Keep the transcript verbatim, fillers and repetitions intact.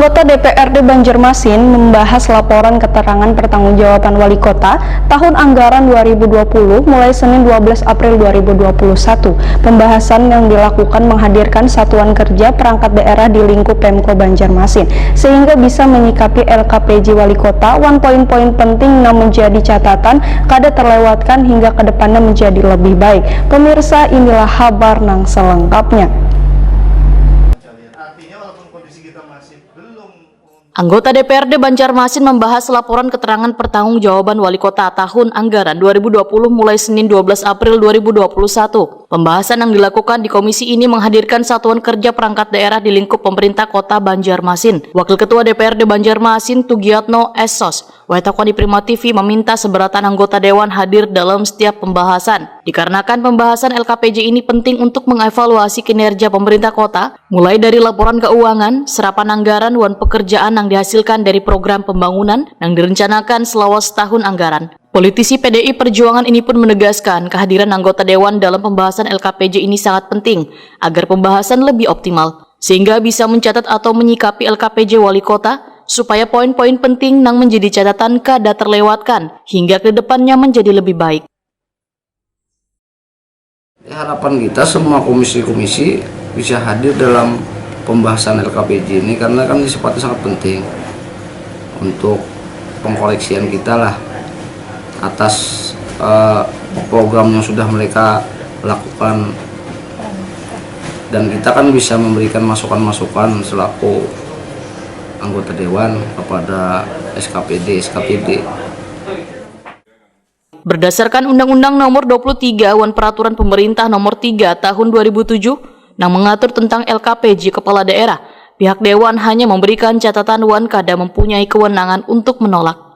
Anggota D P R D Banjarmasin membahas laporan keterangan pertanggungjawaban Wali Kota tahun anggaran dua ribu dua puluh mulai Senin dua belas April dua ribu dua puluh satu. Pembahasan yang dilakukan menghadirkan satuan kerja perangkat daerah di lingkup Pemko Banjarmasin, sehingga bisa menyikapi L K P J Wali Kota wan poin-poin penting yang menjadi catatan kada terlewatkan hingga kedepannya menjadi lebih baik. Pemirsa, inilah habar nang selengkapnya. Anggota D P R D Banjarmasin membahas laporan keterangan pertanggungjawaban Wali Kota tahun anggaran dua ribu dua puluh mulai Senin dua belas April dua ribu dua puluh satu. Pembahasan yang dilakukan di komisi ini menghadirkan satuan kerja perangkat daerah di lingkup pemerintah Kota Banjarmasin. Wakil Ketua D P R D Banjarmasin, Tugiatno Esos, Wetakwani Prima T V meminta seberatan anggota dewan hadir dalam setiap pembahasan. Dikarenakan pembahasan L K P J ini penting untuk mengevaluasi kinerja pemerintah kota, mulai dari laporan keuangan, serapan anggaran, wan pekerjaan yang dihasilkan dari program pembangunan yang direncanakan selama setahun anggaran. Politisi P D I Perjuangan ini pun menegaskan kehadiran anggota dewan dalam pembahasan L K P J ini sangat penting agar pembahasan lebih optimal, sehingga bisa mencatat atau menyikapi L K P J Wali Kota supaya poin-poin penting yang menjadi catatan kada terlewatkan hingga ke depannya menjadi lebih baik. Ya, harapan kita semua komisi-komisi bisa hadir dalam pembahasan L K P J ini karena kan sifatnya sangat penting untuk pengkoreksian kita lah atas uh, program yang sudah mereka lakukan dan kita kan bisa memberikan masukan-masukan selaku anggota dewan kepada S K P D, S K P D. Berdasarkan Undang-Undang Nomor dua puluh tiga wan Peraturan Pemerintah Nomor tiga Tahun dua ribu tujuh nang mengatur tentang L K P J Kepala Daerah, pihak Dewan hanya memberikan catatan wan kada mempunyai kewenangan untuk menolak.